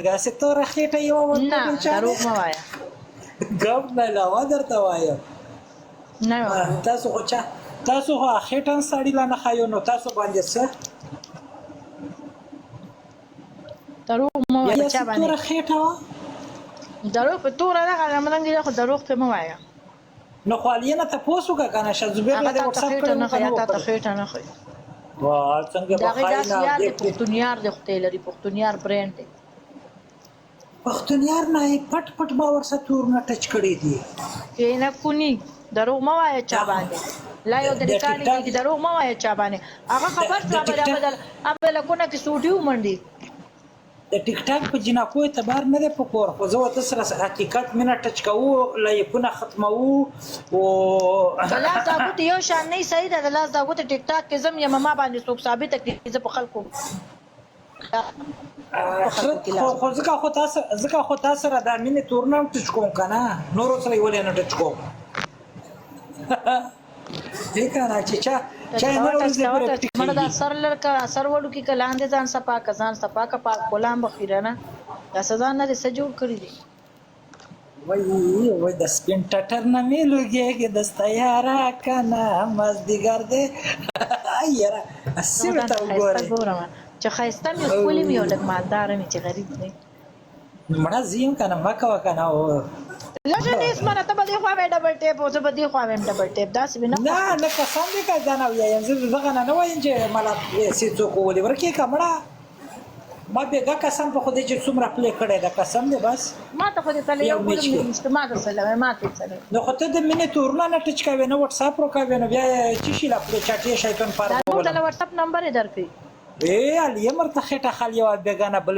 داسې توره خېټه یوه نه ورکړه چا دروغ مه وایه. ګپ نه علاوه درته وایم. نه تاسو خو چا تاسو خو خېټه سړی لا نه ښایو نو تاسو باندې څه دروغ مه وایه چا باندې توره خېټه وه؟ دروغ په توره ده غلمرنګ خو دروغ په مه وایه. نو خو علي نه تپوس وکړه کنه شه زبیر له واتس اپ کړو نه خیا تا ته خېټه نه خي وا څنګه به خای نه یار دی پښتون یار دی خدای لري پښتون یار برند دی. پښتون یار نه پټ پټ ما ورسره تورونه ټچ کړي دي. کینه کونی دروغ مه وایه چا باندې لا یو د ریکارډ کیږي دروغ مه وایه چا باندې هغه خبر شو بدل ابل کونه کې سوډي ومنډي. د ټیک ټاک په جنکو اعتبار نه دی پکور خو زه ورته سره حقیقت مینه ټچ کوو لایکونه ختموو او د لاس دا ګوتې یو شان نه صحیح ده د لاس دا ګوتې ټیک ټاک کې زم یم ما باندې څوک ثابته کړي زه په خلکو خو ځکه خو تاسو ځکه خو تاسو سره دا مینه تورونه هم ټچ کوم کنه نور سره یې ولې نه ټچ کوم؟ دې کنه چې چا چا نه ورځ دې پرې ټیک مړه دا سر لړکه سر وړو کې کلاندې ځان صفا که ځان صفا که پاک غلام بخیرنه دا سزا نه دې څه جوړ کړی دي. وای وای د سپین ټټر نه مې لوګېږي د ستیاره کنه مازدیګر دی یاره سیمه ته وګورې ګورم چې ښایسته مې ښکلې مې یو لږ مالداره مې چې غریب نه مړه زه یم کنه مه کوه کنه او لږه نیس منه ته به دې خوا وې ډبل ټیپ او زه به دې خوا ویم ډبل ټیپ داسې به نه نه نه قسم دې که ځان او یم زه دغه نه نه وایم چې مالا پیسې څوک ولي ورکې که مړه ما بېګا قسم په خدای چې څومره پلې کړی ده قسم دې بس ما ته خو دې کله یو ګل نشته ما ته سلام ما ته سلام نو خو ته د مینې تورونه نه ټچ کوې نه واتس اپ روکوې نو بیا چې شي لا پلې چټې شیطان پار نو ته واتس اپ نمبر یې درکړي اے علي مرته خېټه خالي او بېګا نه بل.